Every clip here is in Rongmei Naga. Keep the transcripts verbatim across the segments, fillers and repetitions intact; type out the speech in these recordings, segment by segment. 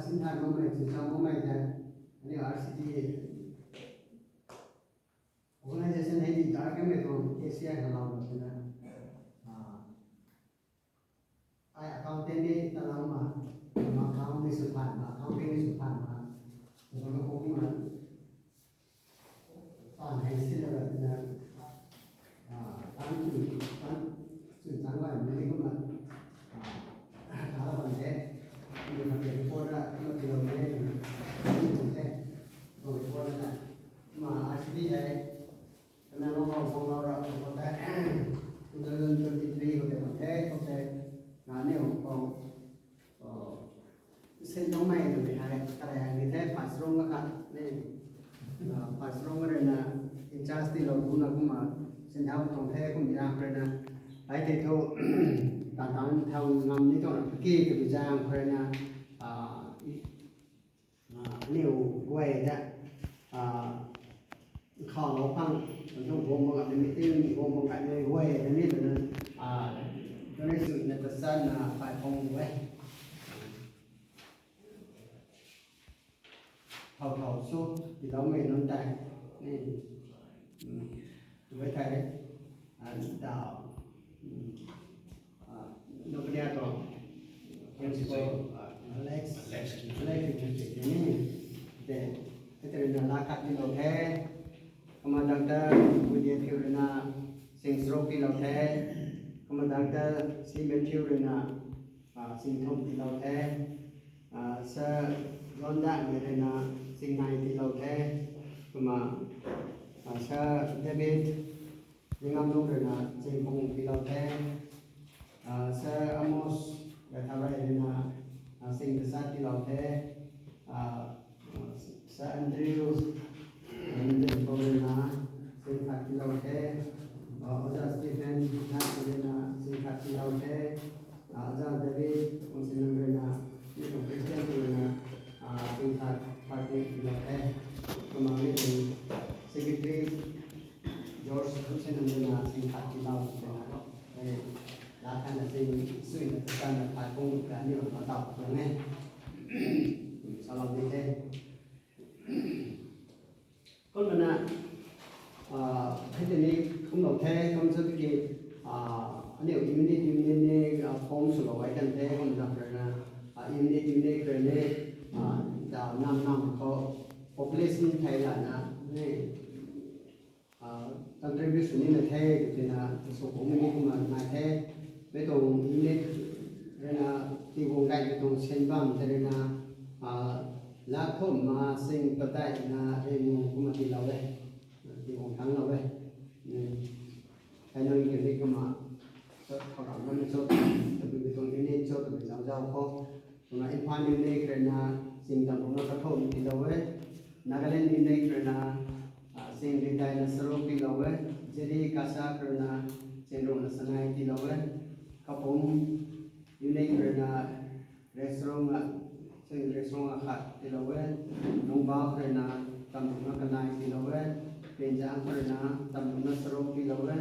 Sin thar mamei, sin thar mamei the. Ani R C D organization hei di dar kamei tuang K C I halou lo tina. Ah, ai accountant ni talou ma, ma account ni sw phan ma, accounting ni sw phan ma. Tabang na kum ma. Pan hei sin la tina. Ah, tan tu, tan tu chang lai ni kumna. Ah, kala ban the. Ni ma ke report ra, ma ke lo ne. Ni kum the. Ko report na. Ma R C D hei. Kana lo ma phone lo ra ko ta. Two thousand twenty-three ko te ko te ko te. Na ni ko. Oh. Sin tang mai tu ni hai. Kare ni the first room ka khat ni. Ah, first room re na in charge ti lo bu na kumna. Sin thau tong the kum ya re na. Hai te thu. Ta tan thau ngam ni tong ra ki tu jang re na. Ah, Ah, aniu guay ta, ah, khou lou khang, nung guang bang gap ni, meeting guang bang gap ni guay ta ni twna, ah, donation na ta san na pai phong guay. Thau thau su, tiloumei nunc tei, ni, mm, tu e thei, ah, ta, mm, Ah, noknia tuang principal, ah, Alex, Alex, Alex, ni, de, hei rui na la khat ni lou the. Kumna doctor William Phiu rui na sing srok pi lou the. Kumna doctor C Matthew rui na, ah, sing thum pi lou the. Ah, Sir John Dak ni rui na sing nai pi lou the. Kumna, ah, Sir David Ringam nung rui na sing phung pi lou the. Ah, Sir Amos Gatharai rui na, ah, sing kasat pi lou the. Ah, Sir Andrew, ah, Nandin Bou rui na sing khat pi lou the. Ah, Oja Stephen Nat rui na sing khat pi lou the. Ah, Oja David Ongsinam rui na, mi tuang Christian rui na, ah, sing khat, khat pi lou the. Kumna mi tuang secretary, George Hussein Anduna sing khat pi lou twna, eh, la khat na sing sui na ta na khat kung ka ni ma tau tuang e. Salou di the. Kumna, ah, hei tei ni kum lou the, kum sa tiki, ah, aniu unit, unit ni, ah, form sw lou ai kan the, kumna rui na, ah, unit, unit rui ni, ah, ta nam nam khou population thei lana, ni, ah, contribution ni na the, twna, tasuk kum ni kumna nai the, mi tuang unit rui na, tiguang kai mi tuang sen bam the rui na, ah, la thum ma sing patai na rui nung kumna ti lou e, tiguang thang lou e. Hmm. Hei nung ki ni kumna, khou ram na mi cho, tabui mi tuang unit cho, tabui zau zau khou. Kumna Imphal unit rui na, sing tam kumna kathum ti lou e. Nagaland unit rui na, ah, sing ri dai na saruk ti lou e. Jiri Kasa rui na, sing ruk na sanai ti lou e. Kapum unit rui na, restaurant na, sing restaurant na khat ti lou e. Nungbak rui na, tam kumna kanai ti lou e. Pinjang rui na, tam kumna saruk ti lou e.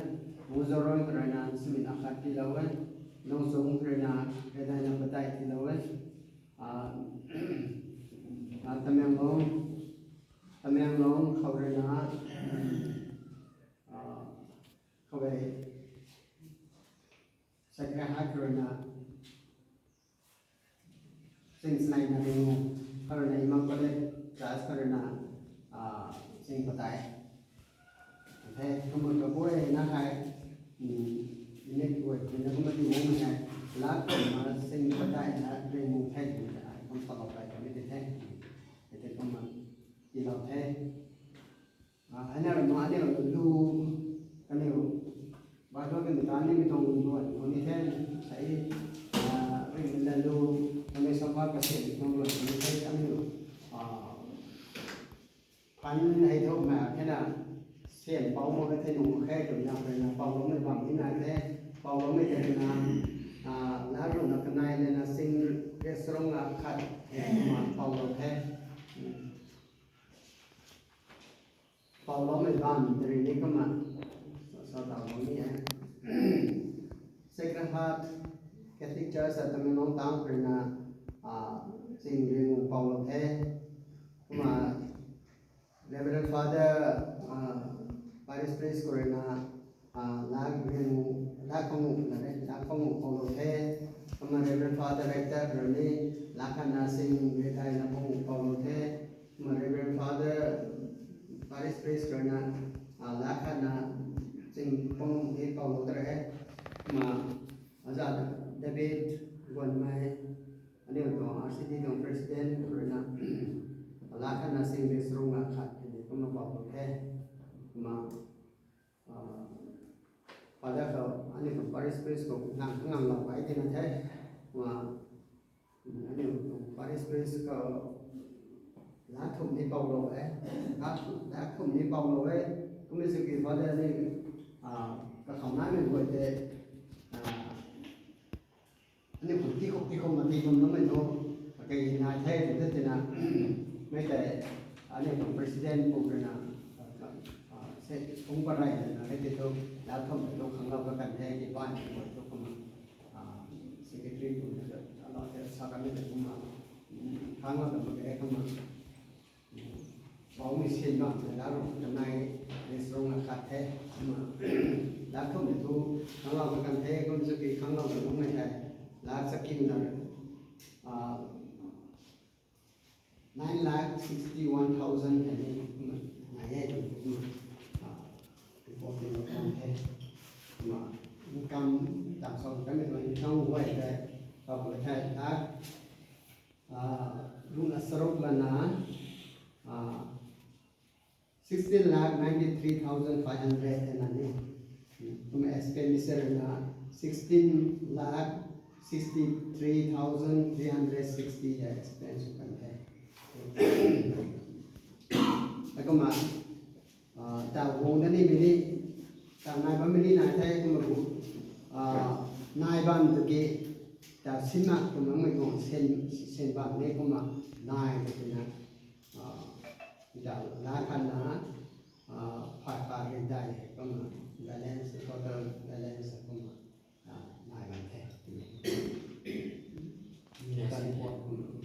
Muzoroi rui na, simi na khat ti lou e. Lungchung rui na, ri dai na patai ti lou e. Ah, ah, Tamenglong, Tamenglong khou rui na, ah, khou e, Sacred Heart khou rui na, sing snai na ring, khou rui na Immaculate Church khou rui na, ah, sing patai. Hei, kumna kabuai na hei, hmm, unit guay, kumna kumna ti mung hei, la kumna sing patai na ring mung the, kumna hei, kumna salou kai kumna ti the. Hei te kumna ti lou the. Ah, hei na rui ma aniu lu, kaniu, Bible kaniu ta ni mi tuang lu, lu ni the, sei, ah, ring na lu, kaniu samba kasi mi tuang lu ni the, kaniu, ah, Phan hei thu ma khe na, sian pou mak khe the nung mak khe twna rui na, pou loumei bam ni nai the, pou loumei the na, ah, la rui na kanai le na sing restaurant na khat, eh, kumna pou lou the. Pou loumei bam tei rui ni kumna, sa, sa tau lou ni e. Sacred Heart Catholic Church at Tamenglong Town rui na, ah, Sing ring paulou the. Kumna Reverend Father, ah, Parish Priest khou rui na, ah, lak ring, lak pangu na re, lak pangu paulou the. Kumna Reverend Father Rector khou rui ni lak khat na sing ring dai na pangu paulou the. Kumna Reverend Father Parish Priest khou rui na, ah, lak khat na sing pangu ni paulou the. Kumna Aza David Guanmei, aniu tuang R C D tuang president khou rui na, lak khat na sing ring saruk nga khat ni kumna paulou the. Kumna, ah, Father khou aniu tuang Parish Priest khou nang nganglou kai tina the. Kumna, aniu tuang Parish Priest khou lak thumh ni paulou e. Lak, lak thumh ni paulou e. Kumna sw ki Father ni, ah, kakhou naimei guay tei, ah, aniu khou tikhou, tikhou ma tikhou namei nu, kei nai the, tw the tina, mei tei, aniu tuang president pu rui na, ah, se, phung parai na, hei tei thu, lak thumh tei thu khanglou ka kan the, ki ban ni guay thu kumna, ah, secretary pu na, alou the, sa kan ni kumna, khanglou ta mak ge kumna. Baumei sin bam tei lak rui kanei ring saruk nga khat the. Kumna lak thumh tei thu khanglou ka kan the, kum sw ki khanglou ta makmei the. Lak chakiu na, ah, nine lakh sixty-one thousand hei ni kumna nai e tw kumna, ah, report ni kan the. Kumna income, tang sa kanmei tuang income guay tei, pa pu the lak, ah, ruhna saruk lana, ah, sixteen lakh ninety-three thousand five hundred hei na ni. Kumna expenditure na sixteen lakh sixty-three thousand three hundred sixty hei expense kan the. Kumna, ah, ta guang da nimei ni, ta nai bammei ni nai the kumna bu, ah, nai bam tiki, ta sinna kumna mei tuang sen, sen bam ni kumna nai tw tina, ah, ta lak khat na, ah, phay khat ring dai kumna balance, total balance kumna, ah, nai bam the. Yes. Kan report kumna.